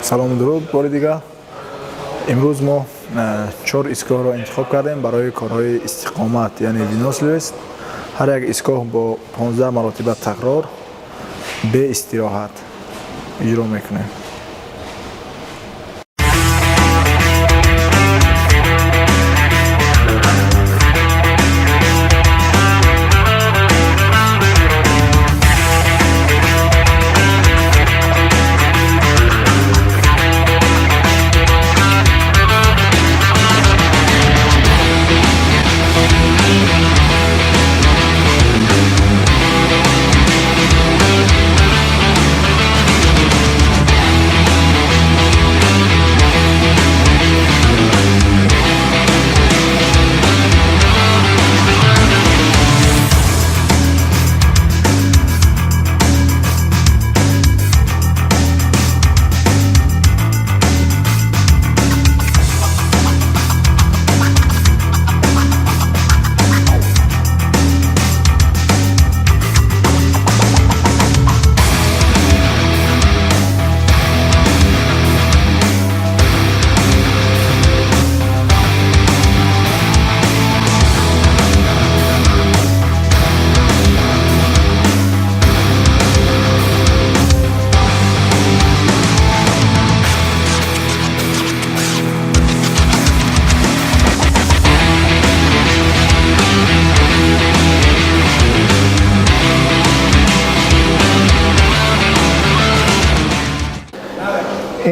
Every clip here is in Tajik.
Салому дуруд бори дигар. Имрӯз мо чор истгоҳро интихоб кардем барои корҳои истиқомат, яъне выносливость. Ҳар як истгоҳ бо 15 маротиба такрор бе истироҳат иҷро мекунем.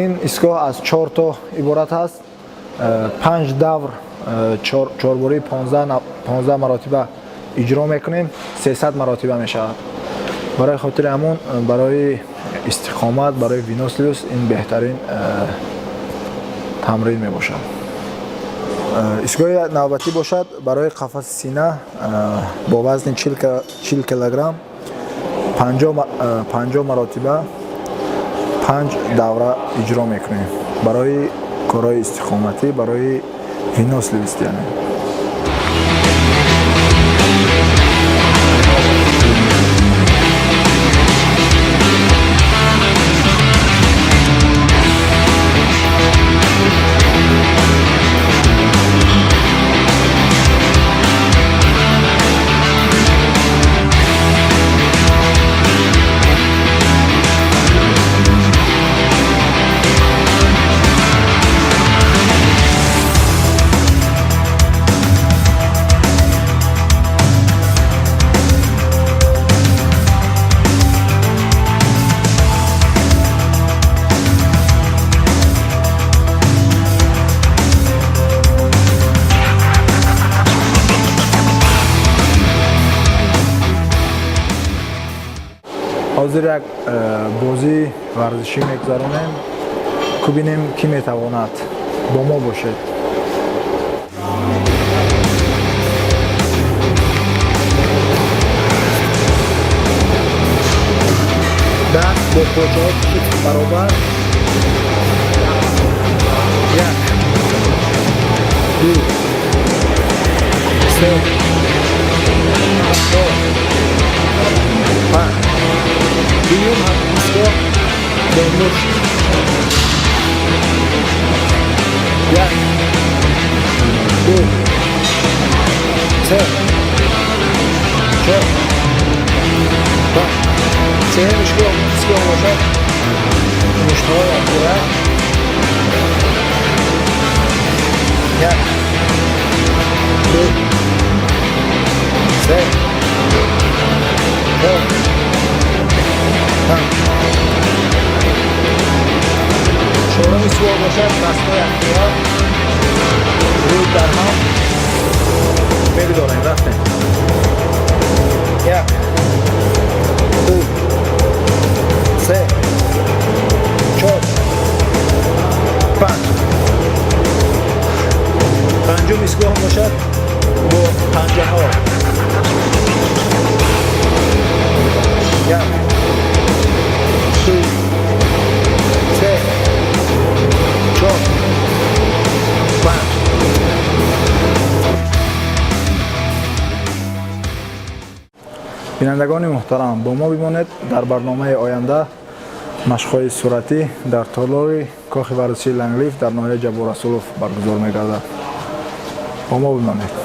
Ин истгоҳ аз 4 то иборат аст. 5 давр чорбории 15 маротиба иҷро мекунем, 300 маротиба мешавад. Барои хотири ҳамон, барои истиқомат, барои выносливость ин беҳтарин тамрин мебошад. Истгоҳи навбатӣ бошад барои қафаси сина бо вазни 40 килограмм 50 маротиба 5 давра иҷро мекунем барои корҳои истиқоматӣ, барои выносливость яъне. Ҳозир як бозии варзишӣ мегузаронем, кубинем кӣ метавонад. Бо мо бошед. Даст бо почаҳо китф баробар. 1, 2, 3, 4, 5. Дуюм истгоҳ бо мушт. 1, 2, 3, 4, 5. Сеюм истгоҳ бошад муштҳои якҷоя. 1, 2, 3, 4, 5. Чорум истгоҳ бошад дастҳои якҷоя рӯй дар ҳам мегузорем. Рафтем. 1, 2, 3, 4, 5. Панҷум истгоҳ бошад бо панҷаҳо. 1, 2, 3, 4, 5. Бинандагони муҳтарам, бо мо бимонед. Дар барномаи оянда Машқҳои суръатӣ дар толори кохи варзишии Ланглиф дар ноҳияи Ҷаббор Расулов баргузор мегардад. Бо мо бимонед.